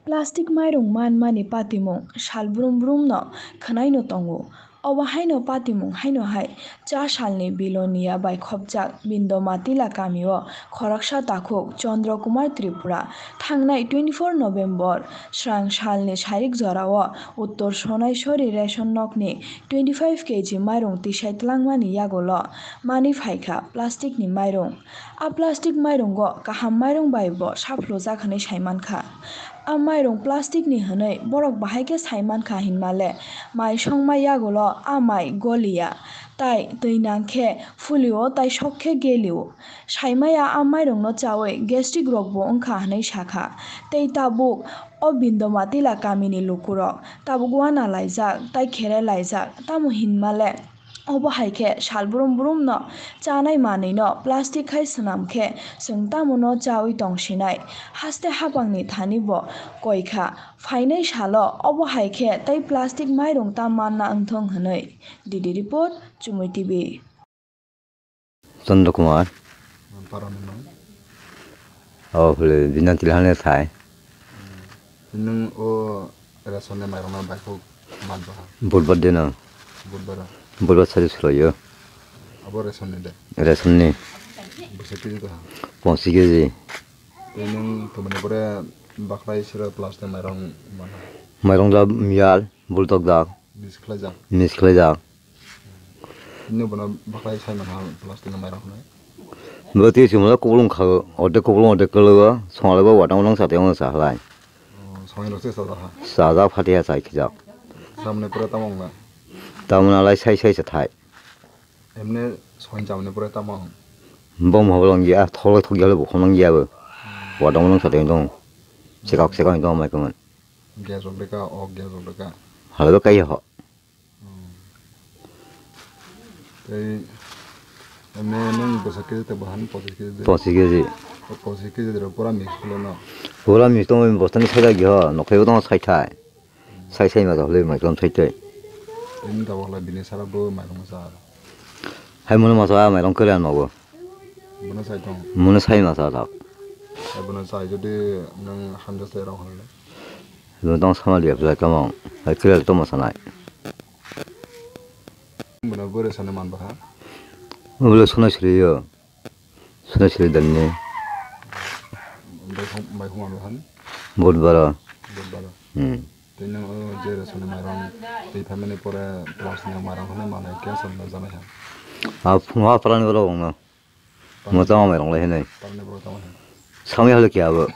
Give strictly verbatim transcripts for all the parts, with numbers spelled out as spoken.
Plastic mairung manmani patimung sal brum brumno khwnaino tongo. Obo haino patimung haino hai cha salni Bilonia bai khopjak Bindo Matila kamio khoroksa takhuk Chandra Kumar Tripura thangnai twenty-four November srang salni sarik jorao Uttor Sonaisori ration nokni twenty-five K G mairung tisai tlangmani yagulo manwi phaikha plasticni mairung. A plastic mairungo kaham mairung bai bo saphlojak hwnwi saimankha. A mairung plasticni hwnwi borok bahai khe saimankha hinmale mai songma yagulo a mai goliya, tai twi nang khe phulio tai sok khe gelio. Saimaya a mairungno chawi gastric rokbo wngkha hwnwi sakha. Tei tabuk o Bindo Matila kamini lukurok tabuk wana laijak tai khere laijak, tamo hinmale Obo hai khe sal brum brumno chanai manwino plastic hai swnam khe chwng tamo no chawi tong sinai? Haste hapangni thani bo koi kha, phainai salo obo hai khe tei plastic mairung ta manna wngthong hwnwi. D D report, Chumui T V. Chandra Kumar. Parani no. Oh, hwle Binantil hane thai. Nwng o ration ni mairung no bai khuk man ba ha? Budbar dino. Budbar. Budbar sari suroyo. Abo ration ni de? Ration ni. Bwswk kg to ha? Ponchis kg. Tei nwng tumani pore bakhlai sira plastic mairung man ha? Mairung da miyal, bultok da. Miss khlaijak. Miss khlaijak. Nini bono bakhlai sai manha plastic ni mairung hwnwi. Bo twi chumla kubulung kha, orde kubulung orde kwlwgo, songlaibo watang watang satwi wngsa halai. Oh, songlai rok se sajak ha. Sajak phatiya chai khijak. Samne pura tamo wngna. Tamna lai sai sai sa thai. Emne song chamne pura tamo wng. Bom hobo long ya, tholo thok ya bo khonong ya bo. Watang watang satwi wng. Chekak chekak wng mai kaman. Gas rok deka, o gas rok deka. Halai bo kai ho. Tei, ene nwng bwswk kg tei bahan pochisik kg de? Pochisik kg. O pochisik kg de pura mix khlai no? Pura mix tongwi bostani saida giho, nokhaibo tongo saithai. Sai sai ma jahole mai tong saithai. Tei nwng tabok lai bini sara bo mairung masa. Hai mono masa mairung kwrwi ano bo. Bono sai tong? Mono sai masa tak. Hai bono sai jodi nwng hamjak sai rong halai. Nwng tong sama liya belai tamo. Hai kwrwi tamo sanai. Bono bwrwi sano man baha? Bwrwi sano siriyo. Sano siri danni. Bai khum, bai khum ano han? Budbara. Budbara. Hmm. Tei nwng o je resoni mairung twi phaimani pore plastic ni mairung hwnwi manwi khe chwng no janai ha. A phungo a phalani borok wngno. Mo tamo mairung lai hinwi. Parani borok tamo hin. Samya hole khe abo.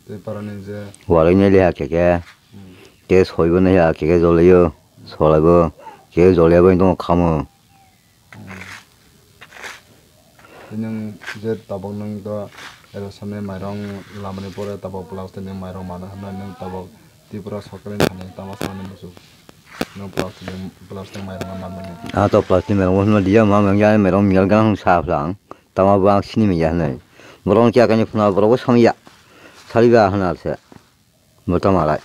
Tei parani je. Warwi nai le ha khe khe. Hmm. Tei soibo nai ha khe khe jolio. Solaibo. Khe joliya bai tong khamo. Hmm. Tei nwng je tabok nwng to resoni mairung lamani pore tabok plastic ni mairung mano hwnwi nwng tabok Tripura sorkar ni thani tama sanani muchung. Nwng plastic ni, plastic mairung no manmani. Ah, to plastic mairung bo hwnma diya, ma mangya, mairung miyal gana hwn sa phlang. Tama bo ang sini mangya hwnwi. Borok no kya kani phuna, borok bo samya. Sari ba hwna se. Bo tama lai.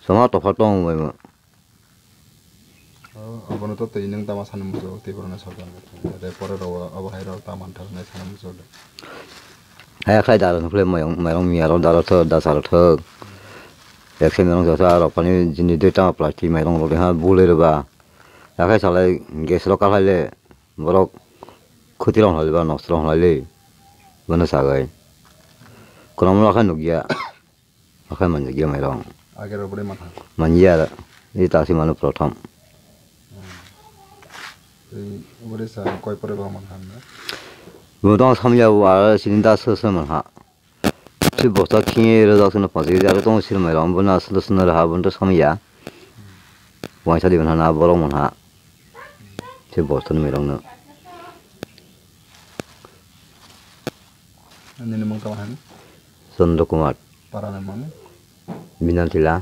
Sama topha tong bai mo. Oh, abono to twi nwng tama sanani muchung, Tripura ni sorkar ni thani. Tei pore rok abo hai rok tama thang nai sanani muchung. Haya khai dara nukle mairung, mairung miya rok dara thok, dasa rok thok. Ekse mairung joto arok pani jini dui tama plastic mairung rok ha bulai rwba. Yakhai salai gas rok kalai le borok khuti rok halai ba noksa rok halai le. Bono sagai. Kono mono khai nukya. Akhai manjak ya mairung. Age rok bwrwi mankha. Manjak ya, i ta si mano prothom. Tei bwrwi sa koi pore bo mankha na? Bo tong samya wa sini da so so mankha. Si bosta khingi rwjak sino panch kg aro tong sir mairung bo na silo sino raha bo to samya. Waisa di mankha na borok mankha. Si bosta ni mairung no. Nini mung tamo han? Chandra Kumar. Para ni mung? Binantila.